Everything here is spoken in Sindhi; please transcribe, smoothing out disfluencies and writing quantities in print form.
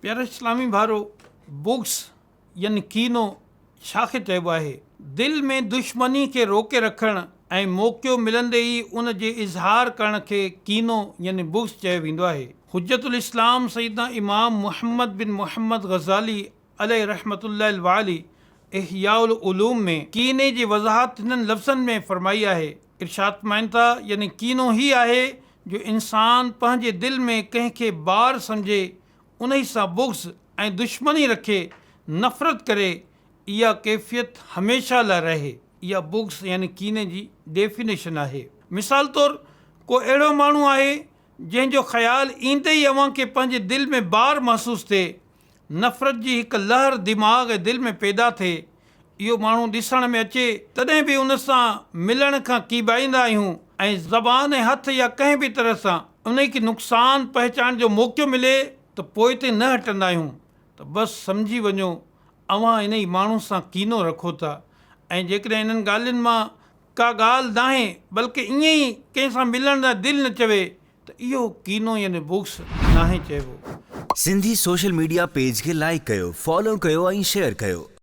پيارا اسلامي ڀائرو! بغض يعني ڪينو ڇا کي چئبو آهي؟ دل ۾ دشمني کي روڪي رکڻ ۽ موقعو ملندي ئي ان جي اظهار ڪرڻ کي ڪينو يعني بغض چيو ويندو آهي. حجت الاسلام سيدنا امام محمد بن محمد غزالي عليه رحمة الله الوالي احياء العلوم ۾ ڪيني جي وضاحت هنن لفظن ۾ فرمائي آهي، ارشاد فرمائن ٿا، يعني ڪينو هي آهي جو انسان پنهنجي دل ۾ ڪنهن کي بار سمجهي انهي سان بغض ۽ دشمني رکي، نفرت ڪري، اها ڪيفيت هميشه لاء رهي. اها بغض يعني ڪيني جي ڊيفينيشن آهي. مثال طور ڪو اهڙو ماڻهو آهي جنهن جو خيال ايندي ئي اوهان کي پنهنجي دل ۾ بار محسوس ٿئي، نفرت جي هڪ لهر دماغ ۽ دل ۾ پيدا ٿئي، اهو ماڻهو ڏسڻ ۾ اچي تڏهن به ان سان ملڻ کان ڪيٻائيندا آهيون ۽ زبان ۽ هٿ يا ڪنهن به طرح سان انهي کي نقصان پهچائڻ جو موقعو ملي ته پوئتي نه هٽندا آهيون ته بس سمجهي وڃو اوهان انهي ماڻهو سان ڪينو رکو ٿا ۽ جيڪڏهن انهن ڳالهين مان ڪا ڳالهه ناهي بلڪه ائين ئي ڪنهن سان ملڻ لاء دل نه چوي ته اهو ڪينو يعني بغض ناهي چئبو. سنڌي سوشل ميڊيا پيج کي لائيڪ ڪيو، فالو ڪيو ۽ شيئر ڪيو.